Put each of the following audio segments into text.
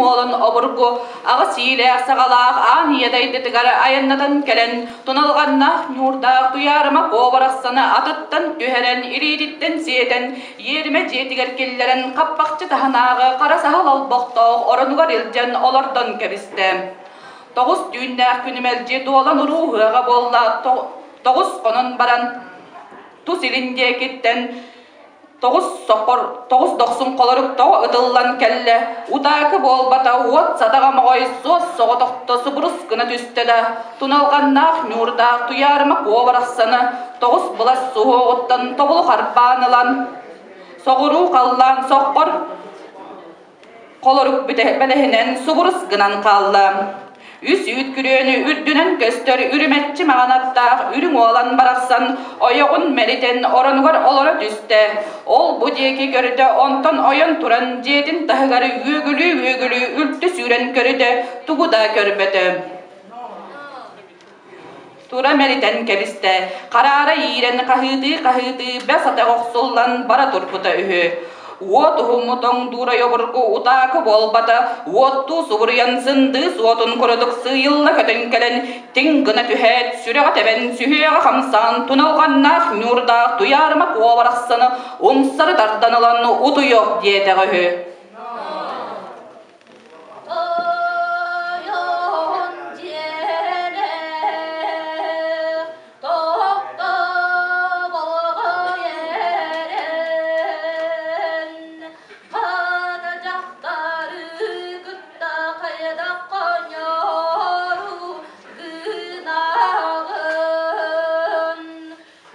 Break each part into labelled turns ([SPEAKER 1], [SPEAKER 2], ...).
[SPEAKER 1] Уолун обургу аҕыс иилээх-саҕалаах аан ийэ дайдытыгар айаннатан кэлэн, туналҕаннаах ньуурдаах Туйаарыма Куо барахсаны атыттан түһэрэн, илиититтэн сиэтэн, иэримэ дьиэтигэр киллэрэн, хаппахчы таһынааҕы хара саһыл олбохтоох оронугар илдьэн олордон кэбистэ. Тоҕус түүннээх күнү мэлдьи дуолан уруу ыһыаҕа буолла, тоҕус хонон баран тус илин диэкиттэн тоҕус сохор, тоҕус дохсун холорук тоҕо ытыллан кэллэ, утаакы буолбата уот садаҕа моҕой суос соҕотохто субурус гына түстэ да, туналҕаннаах ньуурдаах Туйаарыма Куо барахсаны тоҕус былас суһуоҕуттан тобулу харбаан ылан, соҕуруу халлаан соххор Холорук бэлэһинэн субурус гынан хаалла. Үс үүт күрүөнү үрдүнэн көстөр үрүмэччи маҥан аттаах үрүҥ уолан барахсан ойоҕун мэлитэн оронугар олоро түстэ. Ол бу диэки көрдө, онтон ойон туран дьиэтин таһыгар үөгүлүү-үөгүлүү үлтү сүүрэн көрүдэ, тугу да көрбөтө. Тура мэлитэн кэбистэ, хараара иирэн хаһыытыы-хаһыытыы бэс атах охсуллан бара турбута үһү. Уот уһуммут оҥдуурай обургу утаакы буолбата, уоттуу субуруйан сындыы суотун курдук сыыйылла көтөн кэлэн, тиҥ гына түһээт, сүрэҕэ тэбэн, сүһүөҕэ хамсаан, туналҕаннаах ньуурдаах Туйаарыма Куо барахсаны умсары тардан ылан утуйуох диэтэҕэ үһү.
[SPEAKER 2] Тойон дьиэлээх, тохтоболго эрэн, хата дьахтары кытта хайдах хонньору гынаҕын?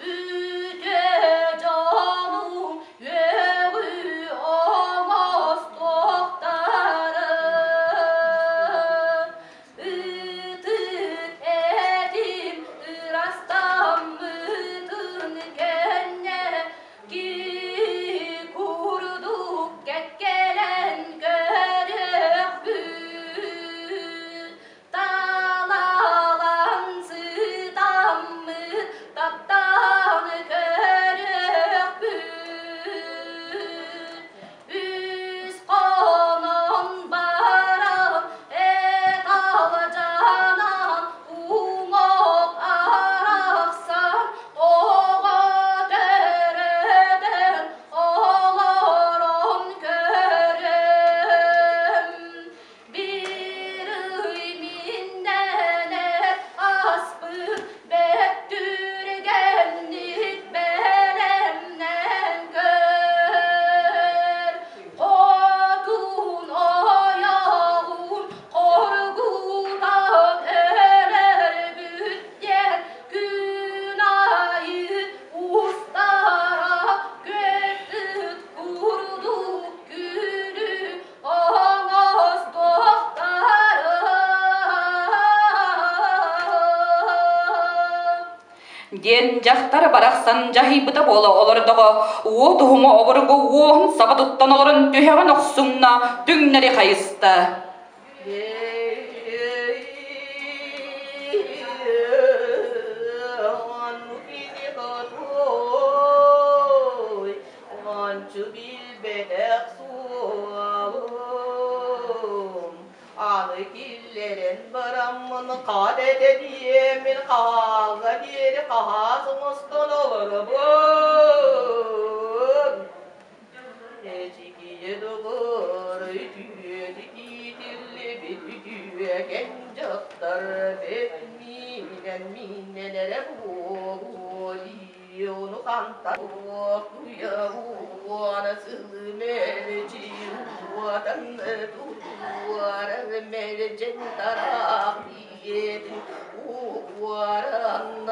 [SPEAKER 2] Үтүө дьону үөҕүү оҥостуохтарын, ытык этим ырастаммытын кэннэ ки курдук кэккэлэн көрүөхпүт. Талалан сытаммыт таптаан көрүөхпүт. Үс хонон баран эт алдьанан уҥуох арахсан оҕо төрөтөн олорон көрөм. Биир ый миннэнэр аспыт бэрт түргэнник бэлэмнэн көр. Хотун ойоҕун хоргутан өлөрбүт диэн күн аайы устара көппүт курдук күлүү
[SPEAKER 1] Диэн дьахтар барахсан дьаһыйбыта буола олордоҕо, уот уһума обургу уоһун саба туттан олорон түһэҕин охсумна, түҥнэри хайыста.
[SPEAKER 3] Ончу билбэтэх суолум, аны киллэрэн бараммын хат этэ диэммин хаһааҥҥа диэри хаһаас оҥостон олоробун. Эчикийэ доҕор, үтүөтүк иитиллибит үтүөкэн дьахтар бэт миинэн мииннэнэрэ буолуо дии. Ону хантан уйа сылы мэлдьи уотан туруорар мэлдьэн тараах ийэтин уораннаҕаҕын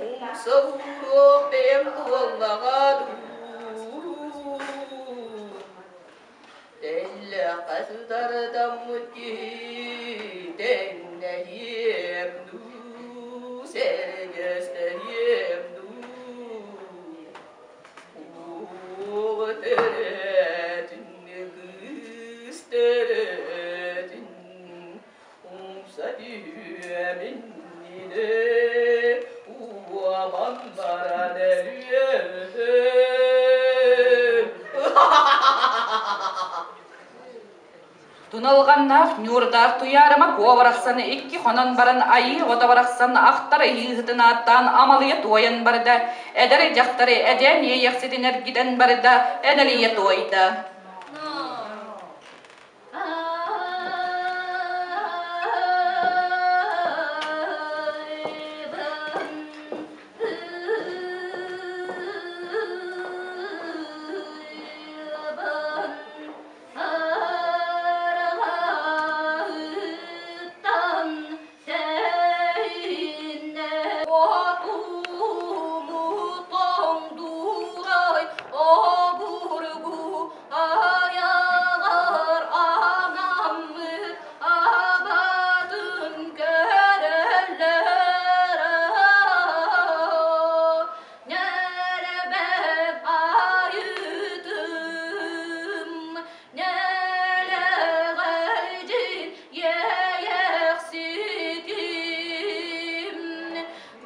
[SPEAKER 3] умса ууруох бэйэм буоллаҕа дуу Тэллэххэ сытардаммыт киһи тэҥнэһиэм дуу, сэргэстэһиэм дуу. Уол төрөөтүн, кыыс төрөөтүн, умса түһүөм иннинэ, уобан баран өлүөм.
[SPEAKER 1] Туналҕаннаах ньуурдаах Туйаарыма Куо барахсаны икки хонон баран айыы оҕото барахсан ахтар ыйыыһытын ааттаан амалыйа туойан барда, эдэр дьахтары эдьээн иэйэхситин эргитэн барда, энэлийэ туойда.
[SPEAKER 2] Аяғар анаммыт абатын көрөллөр. Нэлбэк айытым, нэлэҕэлдьин иэйэхситим,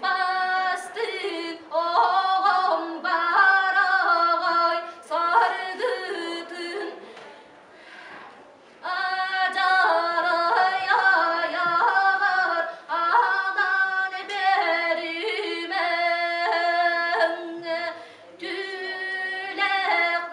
[SPEAKER 2] бастыҥ оҕом бараҕай саргытын Адьарай айаҕар анаан бэримэҥ, Түлэх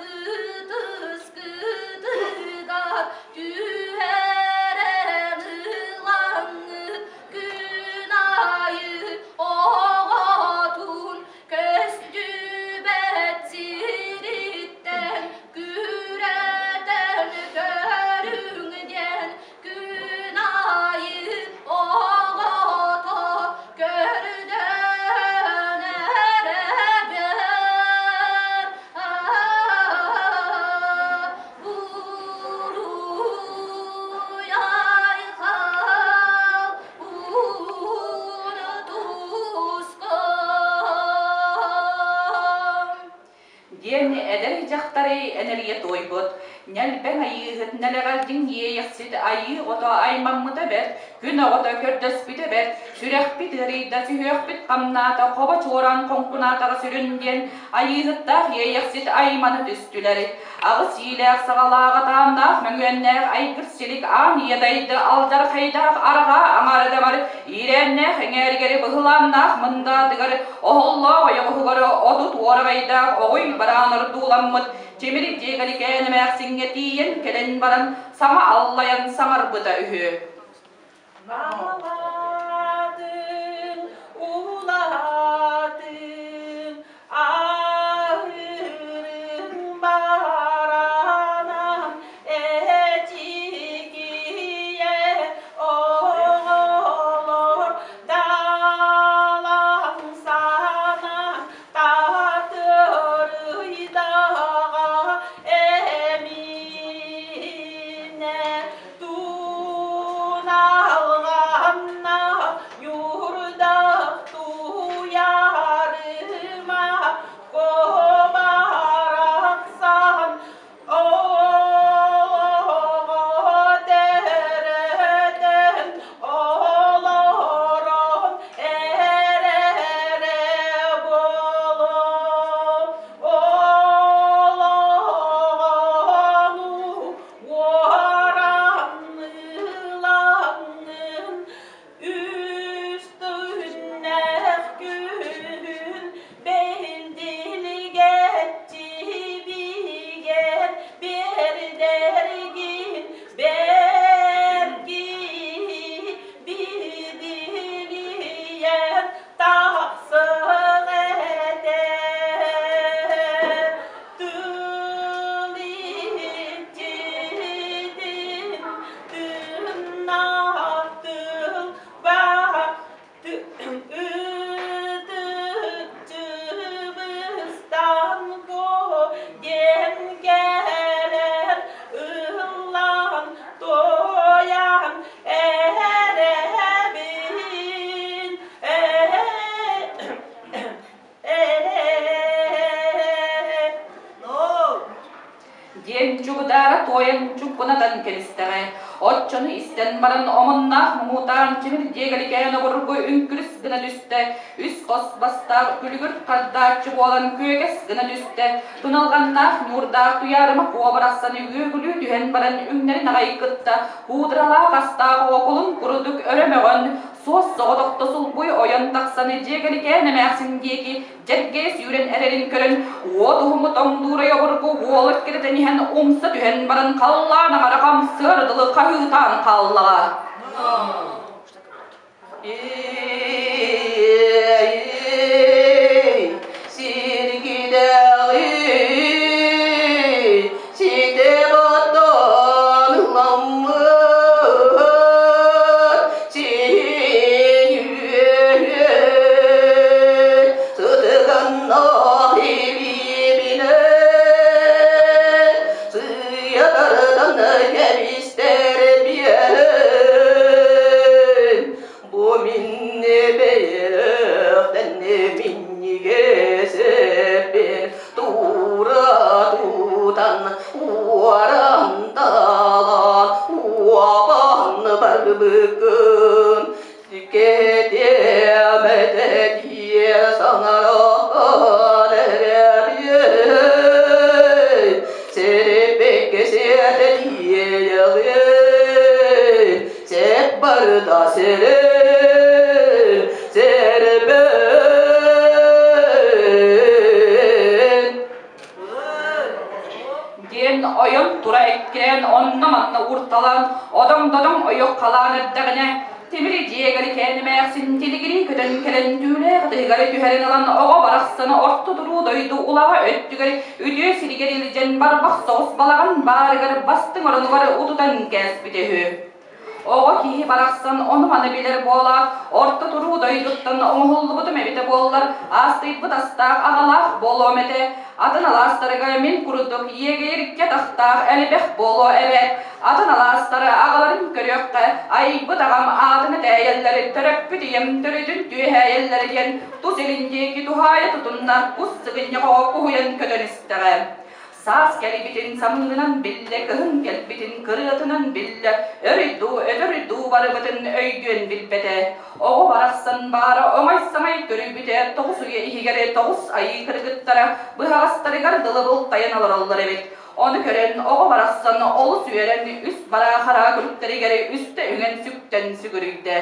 [SPEAKER 2] ытыскытыгар түһэрэн ылаҥҥыт күн аайы оҕотун көстүбэт сириттэн күрэтэн көрүҥ диэн күн аайы оҕото көрдөөн эрэ бэр. Уруй айхал
[SPEAKER 1] Диэн эдэр дьахтары энэлийэ туойбут, ньэлбэҥ айыыһыт нэлэҕэлдьиҥ иэйэхсит айыы оҕото аймаммыта бэрт, күн оҕото көрдөспүтэ бэрт, сүрэхпит ыарыйда, сүһүөхпүт хамнаата, хобо чуораан хоҥкунаатаҕа сүрүн диэн айыыһыттаах иэйэхсит аймана түстүлэр. Аҕыс иилээх саҕалаах атааннаах мөҥүөннээх айгыр силик аан ийэ дайды алдьархайдаах арҕаа аҥаардамар иирээннээх эҥээригэр быһылааннаах мындаатыгар оһоллоох ойоҕоһугар отут уораҕайдаах оҕуй бараан ордууламмыт тимир дьиэгэликээн эмээхсиҥҥэ тиийэн кэлэн баран саҥа аллайан саҥарбыта үһү.
[SPEAKER 3] Алаатын, улаатын, аһыырын баранан эчикийэ оҕолор далан санаан татырыйдаҕа эминэ туналҕан.
[SPEAKER 1] ыттан кэбистэҕэ. Оччону истэн баран омуннаах муҥутаан тимир дьиэгэликээн обургу үҥкүрүс гына түстэ, үс хос бастаах күлүгүр хардааччы буолан күөгэс гына түстэ, туналҕаннаах ньуурдаах туйаарыма куобарахсаны үөгүлүү түһэн баран үҥнэрин аҕай кытта куудуралаах астаах оҕокулун курдук өрө мөҕөн, суос соҕотохто сулбуй ойон тахсан дьиэгэликээн эмээхсин диэки дьэргэйэ сүүрэн эрэрин көрөн, уот уһуму тоҥдуурай обургу уол эккирэтэн иһэн умса түһэн баран халлаан аҥара хамсыар дылы хаһыытаан хааллаҕа.
[SPEAKER 4] Сиргидэҕи ситэ батан ламмыт сиһин үөһүн сытыганнаах илиибинэн сыыйа тардан кэбистэрбиэн бу минни бэйэлэхтэн минньигэсэппин туура тутан уоран талан уобан барбыккын Кэтиэмэтэ дии саҥаран эрэбиэй, сэриппиккэ сиэтэ диэйэҕиэй, сэп барыта сэрин, сэрбэн.
[SPEAKER 1] Диэн ойон тура эккирээн онно-манна уурталаан, одоҥ-додоҥ ойох халаан эрдэҕинэ, тимири дьиэгэр кээн эмээхсин тилигирии көтөн кэлэн түүлээх тыһыгар түһэрин ылан оҕо барахсаны орто туруу дойду улаҕа өттүгэр үтүө сиригэр илдьэн барбах соҕус балаҕан баарыгар бастыҥ оронугар утутан кээспитэ үһү. Оҕо киһи барахсан ону-маны билэр буолаат, орто туруу дойдуттан оҥоһуллубутум эбитэ буоллар, аастыйбыт астаах аҕалаах буолуом этэ, атын алаастарга мин курдук иэгэйэргэ тахтаах элбэх буолуо эбээт, атын алаастары аҕаларын көрүөххэ, айбыт аҕам аатын этээйэллэр, төрөппүт ийэм төрүтүн түөһээйэллэр диэн тус илин диэки туһаайа тутунна, кус сыгынньах оҕо куһуйан көтөн истэҕэ. Саас кэлбитин самыырынан биллэ, кыһын кэлбитин кырыатынан биллэ, өрүйдуу, өтөрүйдуу барыбытын өйдүөн билбэтэ. Оҕо барахсан баара оҥой-саҥай көрүйбүтэ тоҕус үйэ иһигэр тоҕус айыы кыргыттара быһаҕастарыгар дылы былтайан олороллор эбит. Ону көрөн оҕо барахсан олус үөрэн үс бараа хараа күлүктэригэр үстэ үҥэн-сүктэн сүгүрүйдэ.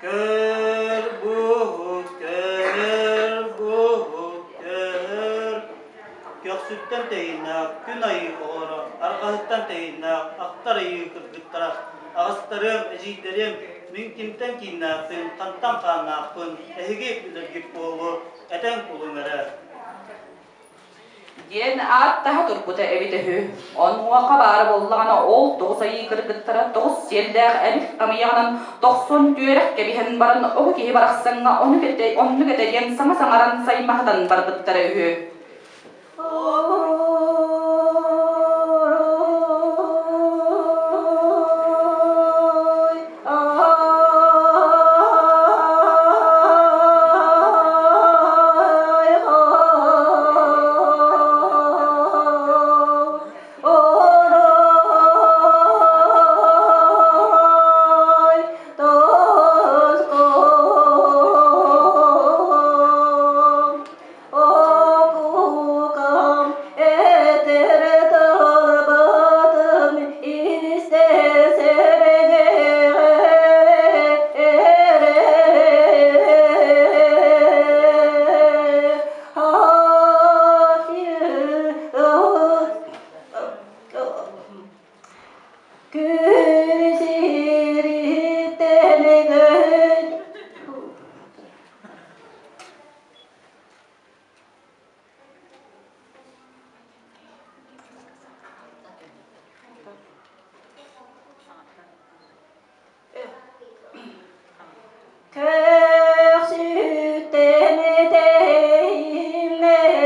[SPEAKER 5] Көр буһук, көр буһук, көр. Көхсүттэн тэһииннээх күн айыы оҕолоро, арҕаһыттан тэһииннээх ахтар айыы кыргыттара, аҕастарыам, эдьиийдэриэм, мин кимтэн кииннээхпин, хантан хааннаахпын, эһиги билэргит буолуо, этэн кулуҥ эрэ.
[SPEAKER 1] Диэн ааттаһа турбута эбитэ үһү. Онуоха баара буоллаҕына ол тоҕус айыы кыргыттара тоҕус сиэллээх эбит хамыйаҕынан тохсон түөрэх кэбиһэн баран оҕо киһи барахсаҥҥа оннук этэ, оннук этэ диэн саҥа саҥаран саймаһытан барбыттара үһү.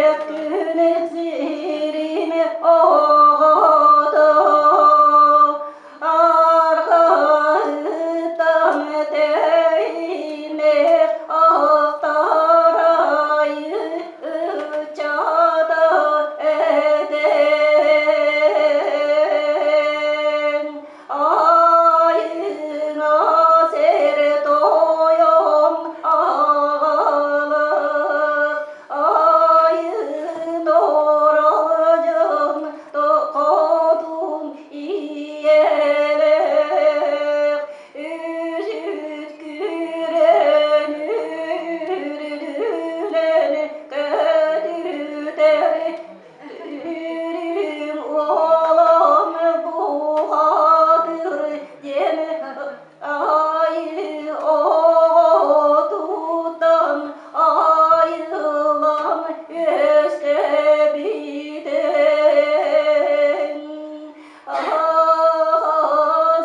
[SPEAKER 4] Күн сирин оҕото.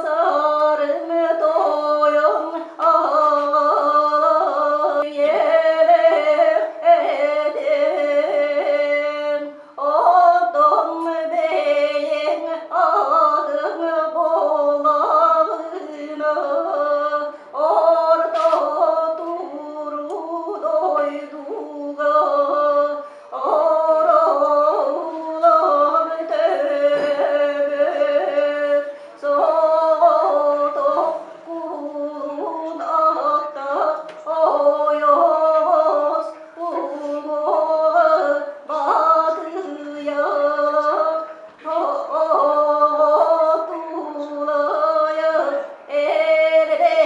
[SPEAKER 4] Сарым тойон аҕа этим Отон бэйэҥ атыҥ буолаҕына Орто туруу дойдуга Ороолон төрөөбүт соҕотох кулун ата ойоҕос уҥуоҕа батыйа Оҕотулайа эрэрэ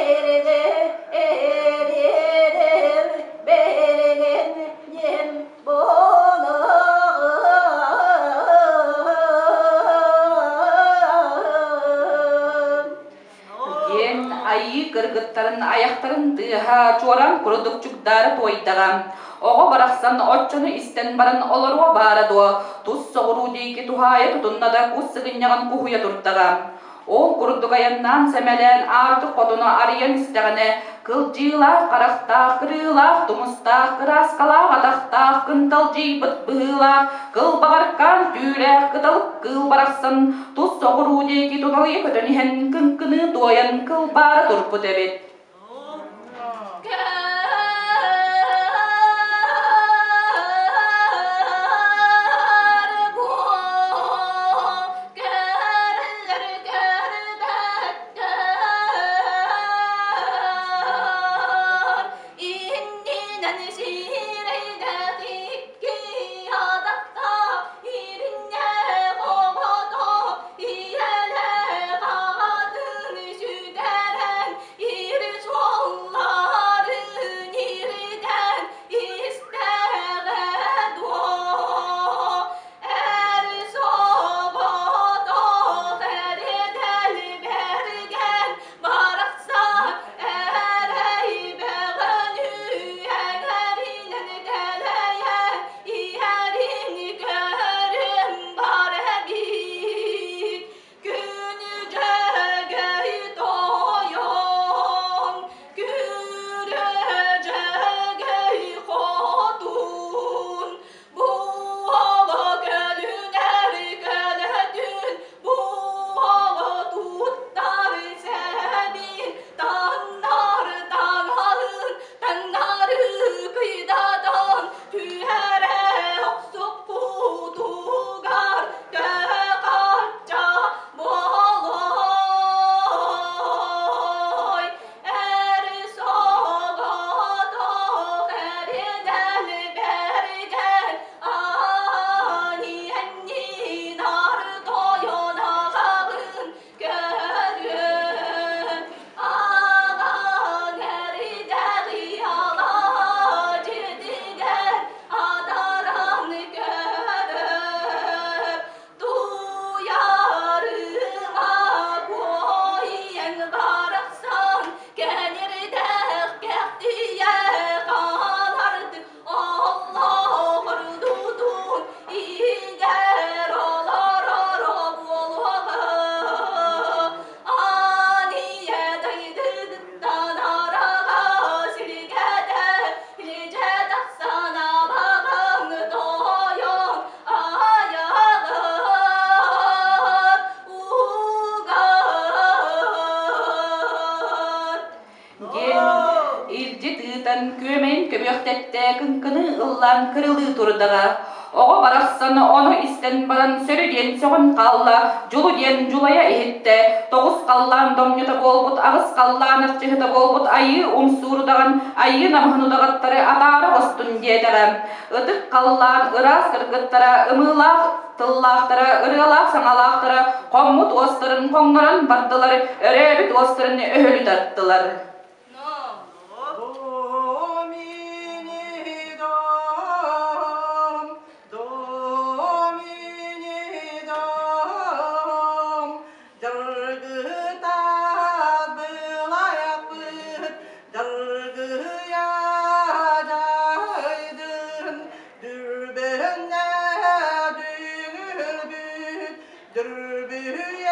[SPEAKER 4] эрэрэр бэргэн диэн буолаҕын.
[SPEAKER 1] Диэн айыы кыргыттарын айахтарын тыаһа чуораан курдук чугдаара туойдаҕа. Оҕо барахсан оччону истэн баран олоруо баара дуо, тус соҕуруу диэки туһаайа тутунна да кус сыгынньаҕын куһуйа турдаҕа. Ол курдук айаннаан сэмэлээн аартык хотуну арыйан истэҕинэ, кылдьыылаах харахтаах, кырыылаах тумустаах, кырааскалаах атахтаах, кынталдьыйбыт быһыылаах, кылбаҕаркаан түүлээх кыталык кыыл барахсан тус соҕуруу диэки туналыйа көтөн иһэн кыҥкыныы туойан кылбаара турбут эбит.
[SPEAKER 2] Иннинэн сирэйдээх икки атахта иринньэх оҕото ийэлээх аҕатын сүтэрэн ир суолларын ирдэн истэҕэ дуо эр соҕотох эрдэл бэргэн барахсан эрэйбэҕин үөҥэринэн дэлэйэн иһэрин көрүм бар эбит Күнү-дьөгөй тойон, күрэ-дьөгөй хотун, буола көлүнэр көлөтүн, буола туттар сэбин, таҥнар таҥаһын, таҥнары кыйдатан, түһэрэ охсукпутугар төһө-хачча буолуой? Эр соҕотох эринэл бэргэн аниэннин ар тойон аҕаҕын көрүөн аҕаҥ эридэҕи алаадьытыгар адаран көрөр Туйарыма куойан барахсан кэнирдэх кэхтийэ хааларды Аллах игэр олорор буолуоҕа Ания дайдыттан араға сиргәдә илдьэ тахсан абаҕаҥ тойон айаҕар угар.
[SPEAKER 1] Диэн илдьит ыытан күөмэйин көбүөхтэттэ кыҥкыныы ыллаан кырылыы турдаҕа. Оҕо барахсан ону истэн баран сөрү диэн сөҕөн хаалла, дьулу диэн дьулайа иһиттэ, тоҕус халлаан домньута буолбут, аҕыс халлаан арчыһыта буолбут айыы умсуурудаҕын, айыы намыһын удаҕаттары атаара оҕустун диэтэҕэ. Ытык халлаан ыраас кыргыттара, ымыылаах тыллаахтара, ырыалаах саҥалаахтара хоммут уостарын хоҥнорон бардылар, өрөөбүт уостарын өһүлү тартылар.
[SPEAKER 2] Но.
[SPEAKER 5] Домини дам, домини дам, дыргытат былайаппыт, дыргыйа дайдын, дүрбүнне дүңүлбүт, дүрбүйе.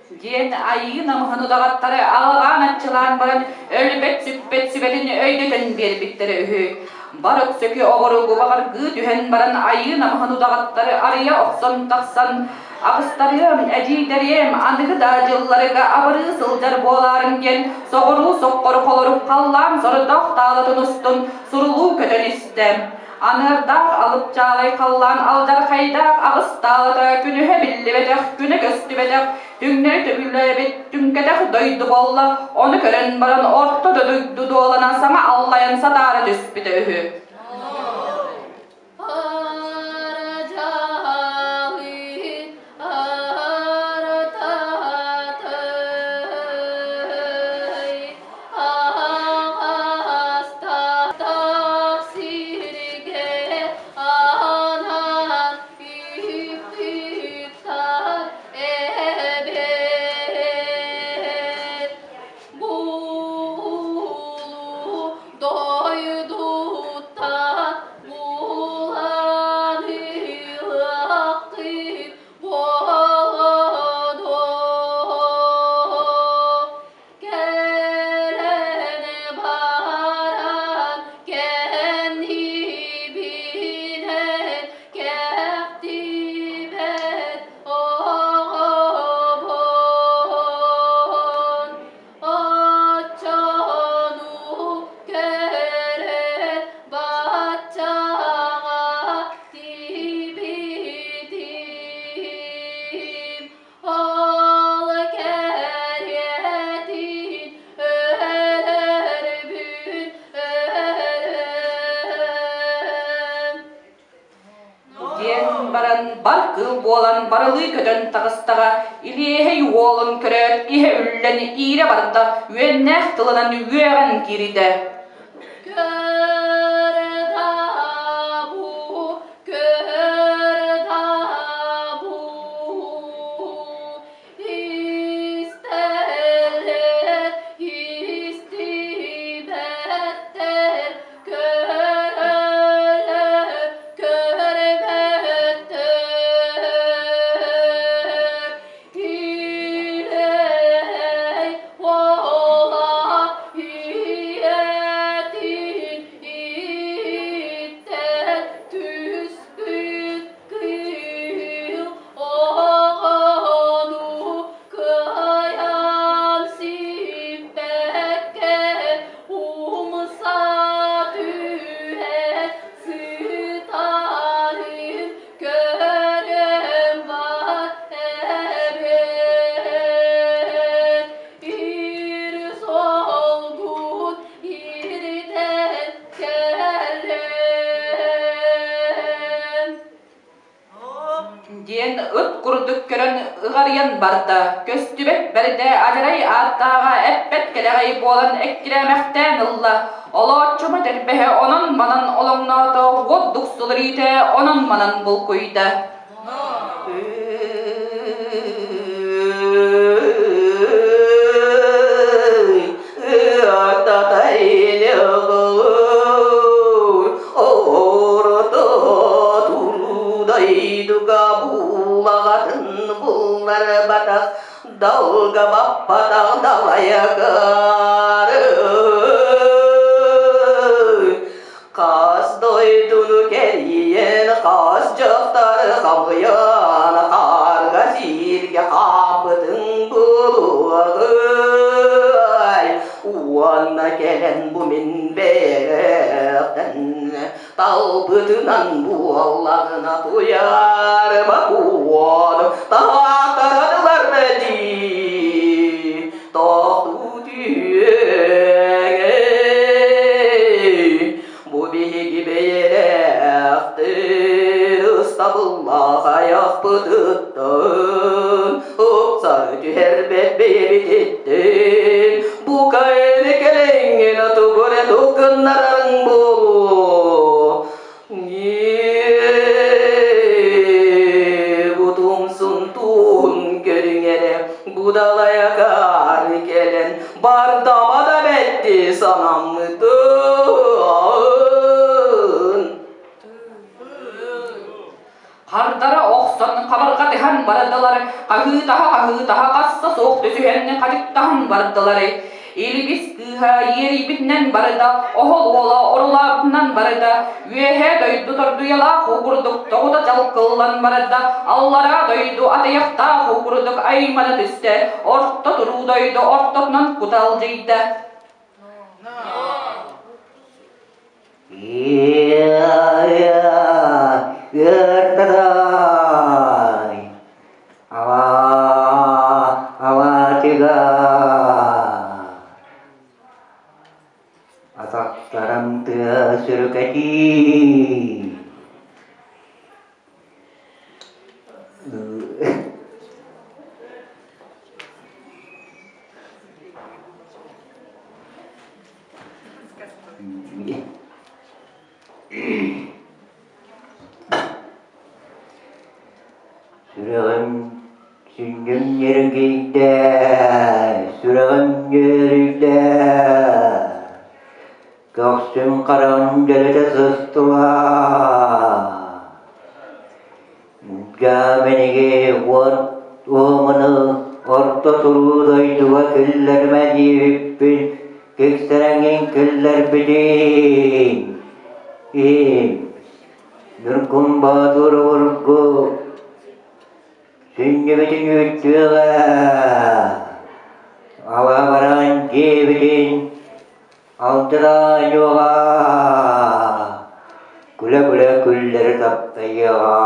[SPEAKER 1] Диэн айыы намыһын удаҕаттары алҕаан аччылаан баран өлбөт-сүппэт сүбэтин өйдөтөн биэрбиттэрэ үһү. Бар өксөкү оҕоругу баҕаргыы түһэн баран айыы намыһын удаҕаттары арыйа охсон тахсан аҕыстарыам, эдьиийдэриэм, аныгы да дьылларыга абырыы сылдьар буолаарыҥ диэн соҕуруу соххор холорук халлаан сордоох таалатын устун сурулуу көтөн истэ. Аныардаах алып-чаалай халлаан алдьархайдаах аҕыс таалата күнүһэ биллибэтэх, күнэ көстүбэтэх, түҥнэри төбүлээбит түҥкэтэх дойду буолла, ону көрөн баран орто да дойду дуолана саҥа аллайан сатаара түспүтэ үһү.
[SPEAKER 2] Дойдуттан булан ылахтыы Кэлэн баран кэннибинэн кэхтибэт оҕобун Оччону көрөн баччаҕа тиийбитим Ол кэриэтин өлөрбүн өлөм.
[SPEAKER 1] Диэн баран бар кыыл буолан барылыы көтөн таҕыстаҕа, илиэһэй уолун көрөөт иһэ үллэн иирэ барда, үөннээх тылынан үөҕэн киирдэ.
[SPEAKER 2] Көр да бу, көр да бу, истэллэр, истибэттэр, көрөллөр, көрбөттөр. Илэй уола ийэтин иттэн түспүт кыыл оҕону кыайан сиппэккэ умса түһэн сытарын Көрөн бар эбит, ир солгут ирдэн кэллим.
[SPEAKER 1] Диэн ыт курдук көрөн ыҕарыйан барда, көстүбэт бэрдэ адьарай ааттааҕа эппэт кэлэҕэй буолан эккирээмэхтээн ылла, Олооччума тэрбэһэ онон-манан олоҥноото, уот дуксулар иитэ онон-манан булкуйда.
[SPEAKER 6] Далга баппатах далайакары Хас дойдуну кэрийэн, хас дьахтары хамыйан, хаарга сииргэ хаампытыҥ буолуоҕай. Уонна кэлэн бу мин бэйэхтэн талбытынан буоллаҕына туйаарыма куону таһааттаралар дии тохтуу түһүөҥэй бу биһиги бэйэлээхтэр ыстабыллаах айахпытыттан ыпсары түһэрбэт бэйэбититтэн Букайны кэлэҥҥин тугу эрэ туккуннарарыҥ буолуо. Бутумсун туун көрүҥ эрэ, будалайакаары кэлэн, бардама да бэтти санаммытын.
[SPEAKER 1] Хардара охсон хабырҕатыһан бардылар, хаһыытаһа-хаһыытаһа хасса суох түсүһэн хадьыктаһан бардылар. Илбис кыыһа иэрийбитинэн барыта, оһол уола орулаабытынан барыта, үөһээ дойду тордуйалаах уу курдук тоҕута дьалкыллан барда, аллараа дойду атыйахтаах уу курдук аймана түстэ, орто туруу дойду ортотунан куталдьыйда.
[SPEAKER 7] Ыартатай, алаатыга атахтарым тыа сүрүкэтии. Сүрэҕим сүнньүм ньиргийдэ, сүрэҕим ньүөлүйдэ, көхсүм хараҕын дьөлүтэ сыстыла. Дьаамэниги уот уомуну орто туруу дойдуга киллэримэ диэбиппин киксэрэҥҥин киллэрбитиҥ. Им, Ньургун Боотур обургу сүнньүбүтүн үүттүөҕэ, алаабараан дьиэбитин алдьатааньуоҕа, күлэ-күлэ күллэри таптайыаҕа.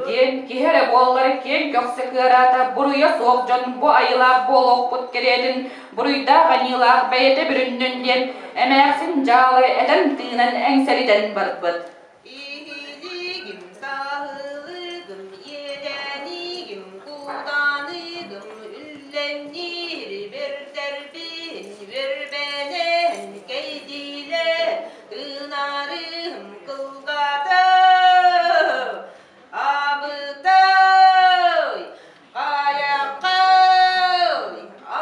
[SPEAKER 1] Диэн киһи эрэ буоллар киэҥ көхсө кыараата, буруйа суох дьон бу айылаах буолуохпут кэриэтин буруйдаах аньыылаах бэйэтэ бүрүннүн диэн эмээхсин дьаалы этэн-тыынан эҥсэритэн барбыт.
[SPEAKER 5] Иһилигим, саһылыгым, иэдээнигим, кууданыгым, үллэҥниир бэрдэрбин, үөрбэнэн кэйдиилэр, тыынарым кылгата, абытай, хайаххай,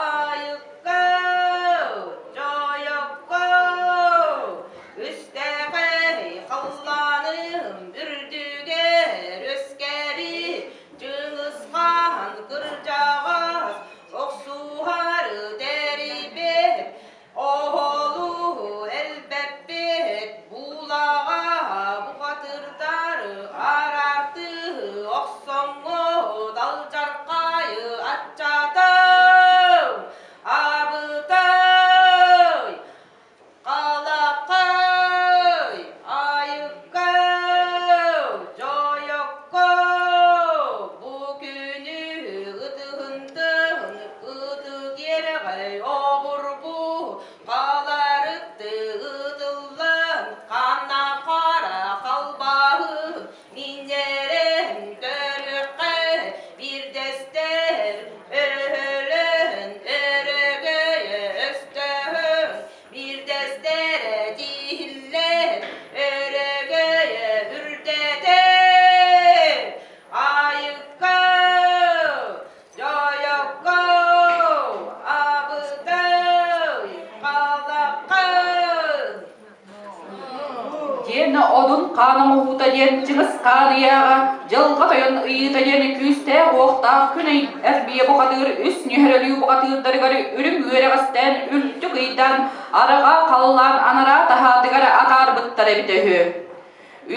[SPEAKER 5] айыккай, дьойоккой, үстэхэй халлааным үрдүгэр үөскээри Чыҥысхаан кырдьаҕас охсуһары тэрийбит, оһолу элбэппит, буулаҕа бухатырдары араартыы охсоҥҥо далдьархайы аччатым, абытай, Халахай, айыккай, дьойоккой, бу күнү ытыһынтын ытык иэрэҕэй обургу халарытты ытыллан ханна хара халбаһы минньэрэн көрүөххэ биирдэстэр өһөлөн өрөгөйө өстөһөн биирдэстэрэ тииһиллэр өрөгөйө үрдэтэ айыкка дьойокко абытай халахха.
[SPEAKER 1] Диэн Одун хаан оҥоһуута диэн Чыҥыс хаан ыйааҕа, Дьылҕа Тойон ыйыыта диэн күүстээх-уохтаах күн ый эрбийэ бухатыыр үс нүһэрэлүү бухатыырдарыгар үрүҥ үөрэҕистээн үлтүк ыйдаан арҕаа халлаан анараа таһаатыгар атаарбыттар эбитэ үһү.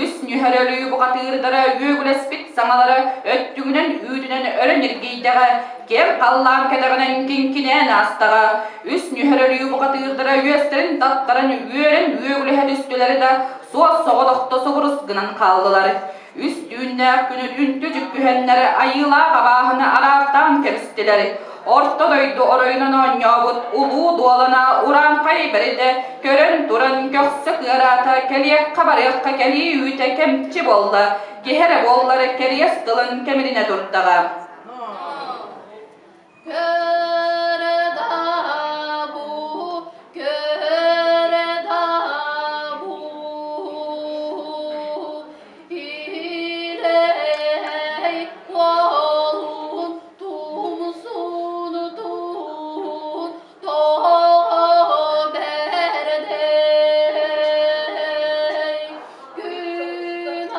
[SPEAKER 1] Үс нүһэрэлүү бухатыырдара үөгүлэспит саҥалара өттүгүнэн үүтүнэн өрө ньиргийдэҕэ, киэҥ халлаан кэтэҕинэн киҥкинээн аастаҕа. Үс нүһэрэлүү бухатыырдара үөстэрин таттаран үөрэн үөгүлэһэ түстүлэр да, суос соҕотохто субурус гынан хааллылар. Үс түүннээх күнү үнтү дьүккүһэннэр айыылаах абааһыны араартаан кэбистилэр. Орто дойду оройунан оонньообут улуу дуолана урааҥхай бэридэ көрөн туран көхсө кыараата, кэлиэххэ-барыахха кэлии үүтэ кэмчи буолла, киһи эрэ буоллар кэриэс тылын кэмиринэ турдаҕа.
[SPEAKER 2] Илэй уолун тумсун туун тоҕо бэрдэй күн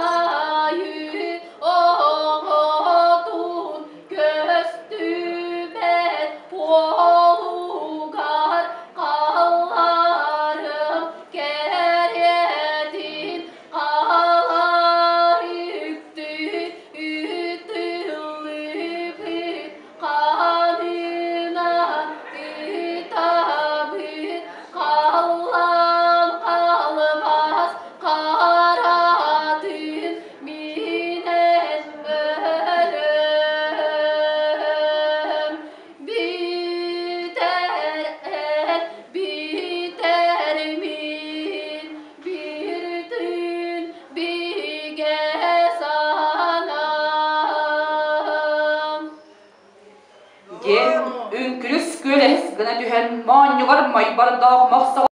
[SPEAKER 1] түһэн, моонньугар мойбордоох мохсоҕол